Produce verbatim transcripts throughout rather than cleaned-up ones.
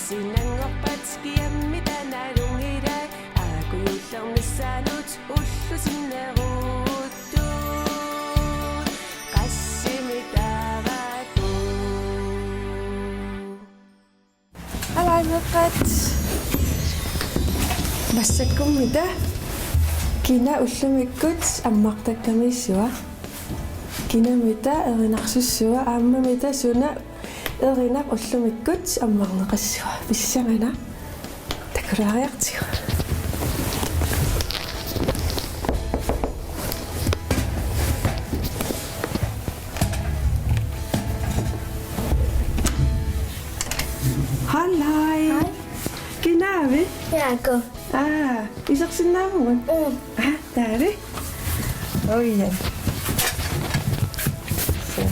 Sinanngorpat kiammita nalunngilai, aajuku juullernissaanut ullup sinneruttut qassimitaavagut. Alaa, meeqqat. Massakkummita kina ullumikkut ammartakkamiissua? Kinamita erinarsussua, aammamita suna erinaq ullumikkut ammarneqassua? Pissanganaq. Takulaariartigu. Halløj. Hej. Kinaavit? Jaaku. Aa, isersinnaavugut? Mm. Aa, taali. Oj, ja. Så.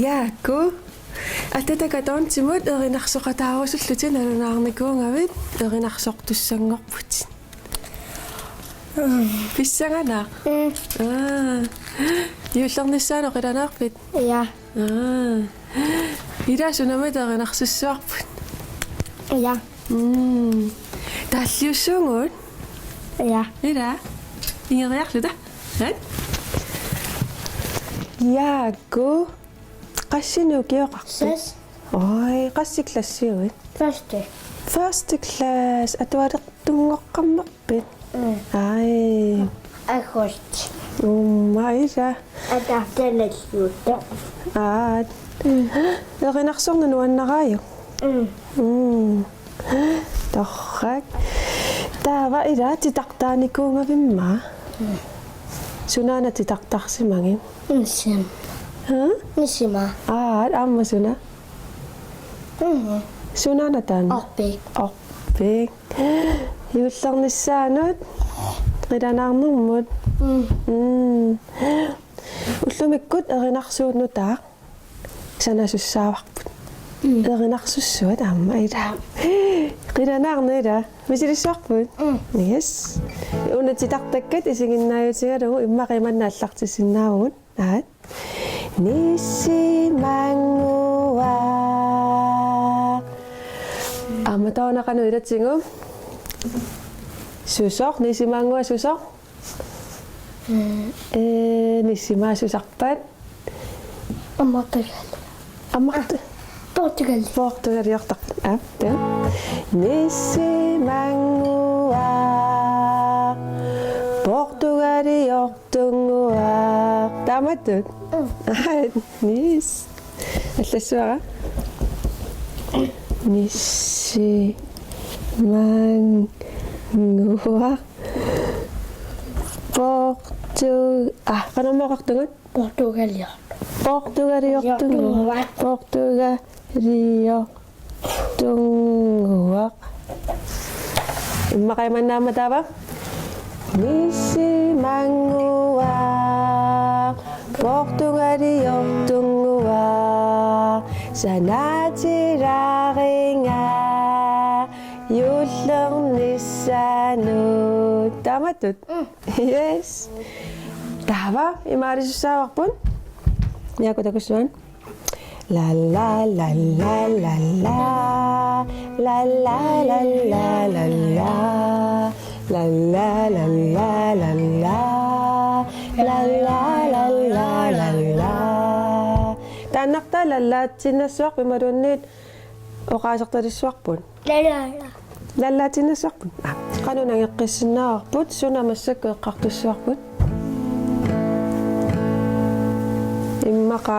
Jaaku. Attatak Adontimut erinarsoqataarusullutit nalunaarnikuugavit, erinarsortussanngorputit. Pissanganaq. Mm. Aa. Juullernissaanut qilanaarpit? Ja. Aa. Ila sunamita erinarsussuarput? Ja. Mm. Taalliussuugut? Ja. Ila. Ingeriarluta. Hej. Jaaku. Qassinik ukioqarpit? Seks. Oj, qassit klassiuit? Første. Første klasse. Atualertunngoqqammerpit? Mm. Aj. August. Uumma ila. Ataatalerluta. Aat. Mm. Erinarsorneq nuannaraajuk? Mm. Mm. Torrak. Taava ila titartaanikuugavimma? Mm. Sunaana titartarsimagit? Nissim. Haa? Nissima. Aa, aamma suna? Mhm. Sunaana taanna? Orpik. Orpik. Juullernissaanut qilanaarnermut. Mm. Mm. Ullumikkut erinarsuut nutaaq sanasussaavarput. Mm. Erinarsussuat aamma ila. Qilanaarneq ila. Misilissuarput? Mm. Yes. Una titartakkat isiginnaajutigalugu immaqa imanna aallartissinnaavugut. Aat. Nissimannguaq. Aamma taanna qanoq ilatigu? Susoq, nissimannguaq susoq? Mm. Ee, nissimaassusarpat? Ammartugaali. Ammartu-, Portugali. Portugaliortarput. Aap, taava. Nissimannguaq. Portugaliortunnguaq. Taamatut? Mm. Aa, nis. Allassuara. Nissimannguaq. Portu-, aa, qanormi oqartugut? Portugalior-. Portugaliortunnguaq. Portugaliortunnguaq. Immaqa imanna aamma taava. Nissimannguaq. Portugaliortunnguaq. Sanaatilaaringa. Juullernissaanut. Taamatut? Mm. Yes. Taava, imaalisussaavarput. Jaaku takussuan. La, la, la, la, la, la. La, la, la, la, la, la. La, la, la, la, la, la. La, la, la, la, la, la. Taannartaa lallaatsinnassuarput imaluunniit oqaasertalissuarput? La, la, la. Lallaatsinnassuarput. Aa, qanoq nangeqqissinnaavarput, suna massakkut eqqartussuarput? Immaqa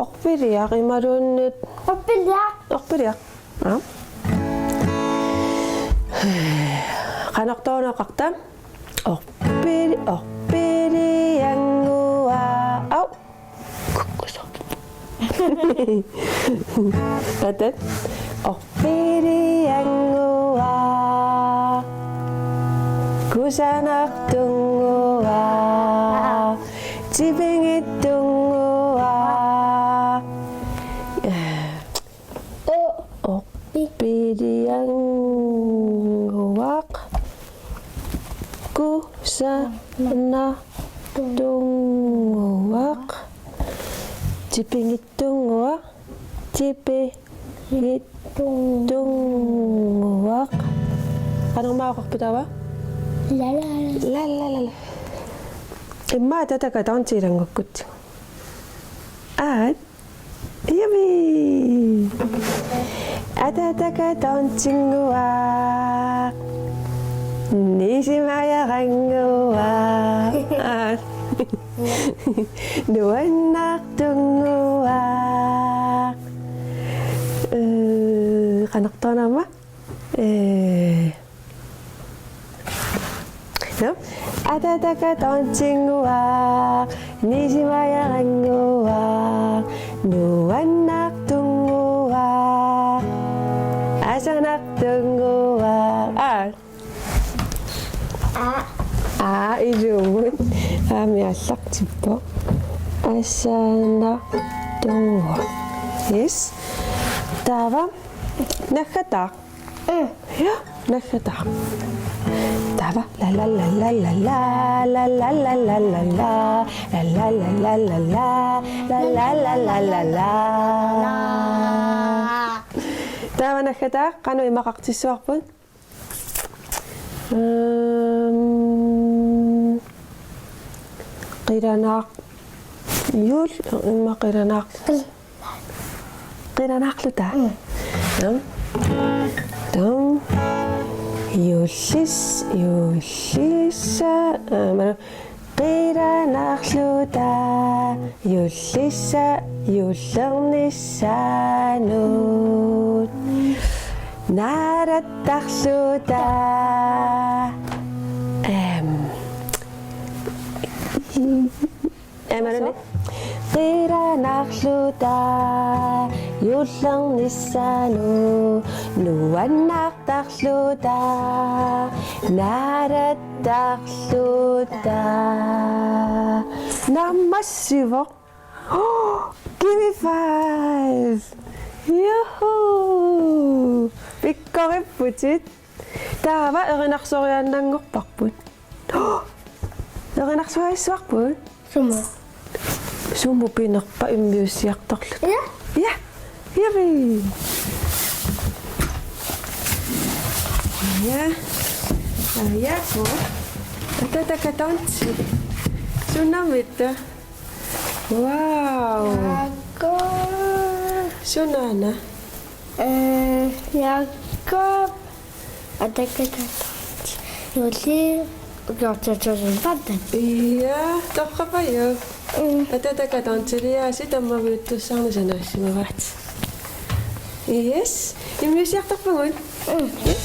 orpiliaq imaluunniit? Orpiliaq. Orpiliaq. Aa. Qanortoq oqarta? Orpili-, orpiliannguaq. Au. Kukkusoq. Atat. Orpiliannguaq. Kusanartunnguaq. Tipigittunnguaq. O-, orpiliannguaq. Kusanartunnguaq. Tipigittunnguaq. Tipi. Tunguaq. Qanormaa oqarpit taava? La la la. La la la la. Immaqa Atataka Tonti ilanngukkut. Aat. Yippee. Atataka Tontinnguaq. Nisimajaqannguaq. Aat. Nuannartunnguaq. Øh, qanortoq aamma? Øh. Nå? Atataka Tontinnguaq, nisimajaqannguaq, nuannartunnguaq, asanartunnguaq. Aa. Aa. Aa, ilumut. Aamma aallartippoq. Asanartunnguaq. Yes. Taava. Naggataaq. Mm. Ja, naggataaq. Taava. La la la la la la, la la la la la la, la la la la la la, la la la la la la. Taava naggataaq, qanoq imaqartissavarput? Øhm, qilanaaq-, jul-, immaqa qilanaaq-, qilanaarluta. Mm. Tam. Tam. Jullis-, jullissa-, øh, manu-, Qilanaarluta, jullissa-, jullernissaanut. Naarattarluta. Øhm. Øhm, er det? Qilanaarluta, jullernissaanut, nuannaartarluta, naarat- Tarluta. Naammassivoq. Oh, give me five. Juhu. Pikkoripputit. Taava erinarsoriaannanngorparput. Oh. Erinarsoriaassavarput. Sumut? Sumut pinerpa immiussiartorluta? Ja. Ja. Yippee. Ja. Ja, ja, ko. Atataka Tonti. Sunamitta? Wow. Jakob. Sunaana? Øh, Jakob. Atataka Tonti. Juulli ukiortuutuusimaarpat. Ja, torrappajuk. Mm. Atataka Tontiliaasi tammavittussaarnissaq naassimavaat. Yes. Immiussiartorpugut. Mm. Yes.